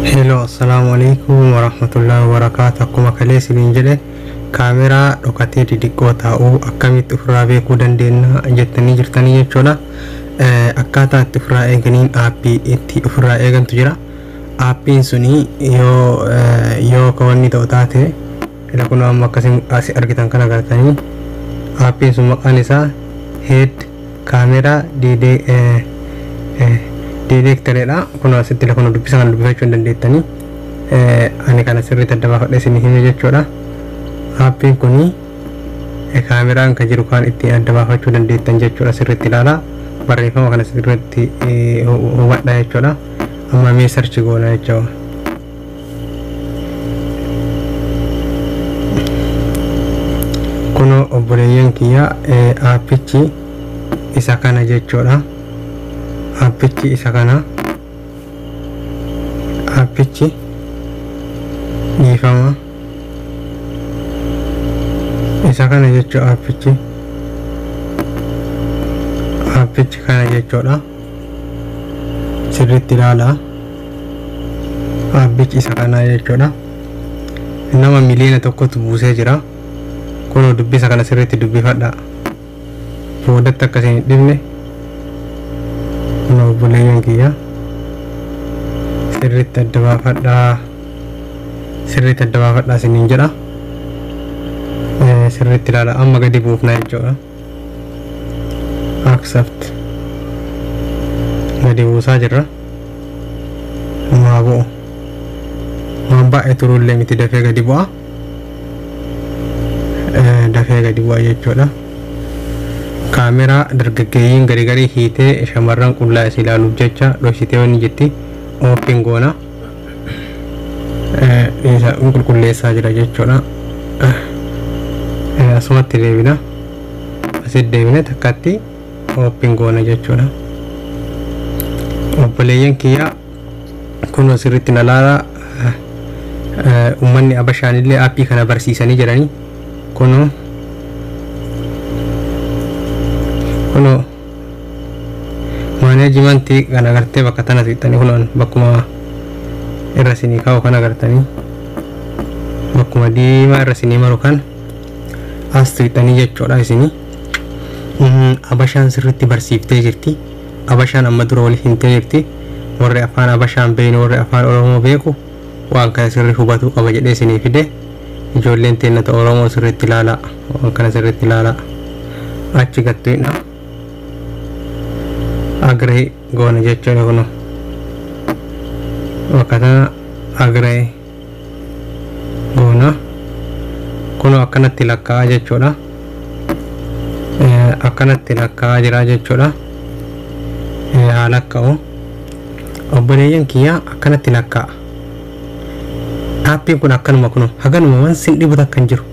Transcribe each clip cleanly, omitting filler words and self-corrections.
Hello, assalaamu alaikum warahmatullahi wabarakaatu. Akkuma kalee isiniin jedhe, kaameraa dhokatee xixiqqoo taa'uu akkamitti ofirraa beekuu dandeenya jettanii jirtanii jechuudha. Akkaataa itti ofirraa eeganiin aappii itti ofirraa eegantu jira. Aappiin suni yoo ka wanni ta'u taate, ila kun amma akkasin asi argitan kana agartanii, aappiin sun maqaan isaa hide camera detectoredha. Kun asitti lafa nu dubbisa kana dubbifachuu hin dandeettanii. Ani kana sirriitti adda baafadhee isin hime jechuudha. Aappiin kuni kaameraan kan jiru kan ittiin adda baafachuu dandeettan jechuudha. Sirriitti ilaalaa, barreeffama kana sirriitti hubadha jechuudha. Amma mee search goona jechuudha. Kunoo obboleeyyan kiyya, aappichi isa kana jechuudha. Aappichi isa kana. Aappichi, dhiifama, isa kana jechuudha. Aappichi kana jechuudha. Sirriitti ilaalaa, aappichi isa kana jechuudha. Nama 1 miliyoona buusee jira. Kunoo dubbisa kana sirriitti dubbifadha, boodatti akkasiin hin dhibne. Kunoo obboleeyyan kiyya, sirriitti adda baafadhaa, sirriitti adda baafadhaa isiniin jedha. Sirriitti ilaala. Amma gadi buufna jechuudha. Accept, gadi buusaa jirra. Maa bu'u waan baay'ee turullee miti, dafee gadi bu'a, dafee gadi bu'a jechuudha. Kaameraa dargaggeeyyiin garii garii hiitee shamarran qullaa isii ilaaluuf jecha dhoksitee wanni jetti open goona. Isa qulqulleessaa jira jechuudha. Asumatti deebina, asitti deebine takkatti open goona jechuudha. Obboleeyyan kiyya, kun sirriitti na laalaa. Uummanni abashaanillee aappii kana barsiisanii jiranii. Kunoo managementii kana agartee bakka tana tuqxanii, kunoon bakkuma irra isinii kaa'u kana agartanii, bakkuma diimaa irra isinii maru kan as tuqxanii jechuudha. Isinii abashaan sirriitti barsiiftee jirti. Abashaan amma dura wali himtee jirti. Warri afaan abashaan beeknu, warri afaan Oromoo beeku waan kana sirri hubatuu qaba jedhee isinii fide. Ijoolleen teennata Oromoo, sirriitti ilaalaa, waan kana sirriitti ilaalaa. Achi gattuidha, agree goona jechuudha. Kuno bakka tana agree goona. Kuno akkanatti lakkaa'aa jechuudha. Akkanatti lakkaa'aa jira jechuudha. Haa lakkaa'u, obboleeyyan kiyya, akkanatti lakkaa'a. Aappiin kun akkanuma kuno haganuma waan sin dhibu takka hin jiru.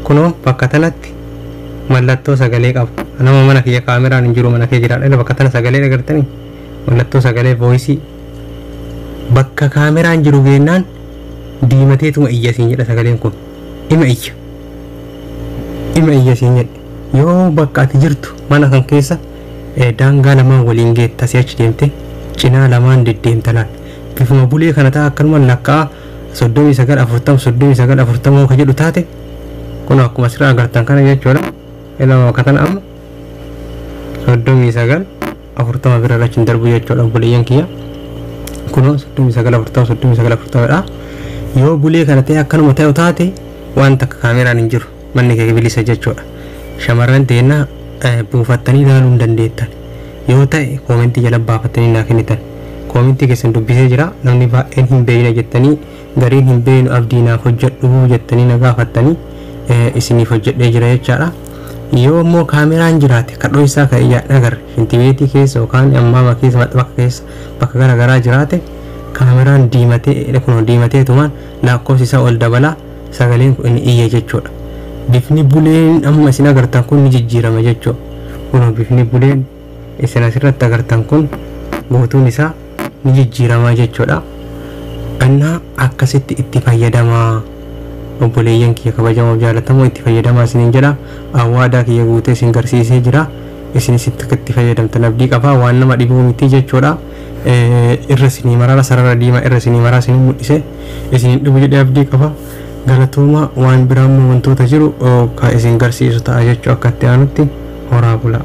Kunoo bakka tanatti mallattoo sagalee qaba. Nama mana kiyya kaameraan hin jiru, mana kee jiraadha. Bakka tana sagalee agartanii, mallattoo sagalee, voiceii. Bakka kaameraan jiru geennaan diimateetuma iyya siin jedha. Sagaleen kun ima iyya, ima iyya siin jedhe. Yoo bakka ati jirtu mana kan keessa daangaa lamaan waliin geetta, asii achi deemte cinaa lamaan deddeemta laal. Bifuma bulee kana ta'a, akkanuma lakka'a. 39, 40, 39, 40 ka jedhu taate, kun akkuma asirraa agartan kana jechuudha. Ilama, bakka tana amma 39, 40 bira irra hin darbu jechuudha. Obboleeyyan kiyya, kunoo 39, 40, 39, 40dha. Yoo bulee kana ta'e, akkanuma ta'u taate, waan takka kaameraan hin jiru, manni kee bilisa jechuudha. Shamarran teennaa, buufattanii ilaaluu hin dandeettan yoo ta'e, commentii jala baafattanii naa kennitan. Commentii keessan dubbisee jira. Namni baay'een hin beekne jettanii, gariin hin beeknu, abdii naaf hojjedhu jettanii na gaafattanii, isiniif hojjedhee jira jechaadha. Yoo immoo kaameraan jiraate, kadhoo isaa kan ijaan agarre shintibeetii keessa yookaan ammaama keessa, bakka keessa, bakka gara garaa jiraate, kaameraan diimatee, kun diimateetumaan lakkoofsi isaa ol dabalaa, sagaleen kun inni iyya jechuudha. Bifni buleen amma isin agartan kun ni jijjiirama jechuudha. Kun bifni buleen isin asirratti agartan kun guutuun isaa ni jijjiirama jechuudha. Innaa akkasitti itti fayyadamaa, obboleeyyan kiyya kabajamoo jaalatamoo, itti fayyadamaa isiniin jedha. Awwaadaa kiyya guutee isin garsiisee jira. Isinis itti fayyadamtan abdii qabaa. Waan nama dhibuu miti jechuudha. Irra isinii maraara, sarara diimaa irra isinii maraa isinii mul'ise, isiniin dhibu jedhee abdii qaba. Galatooma. Waan biraa immoo wantoota jiru kan isin garsiisu ta'a jechuu akka itti aanutti. Horaa bulaa.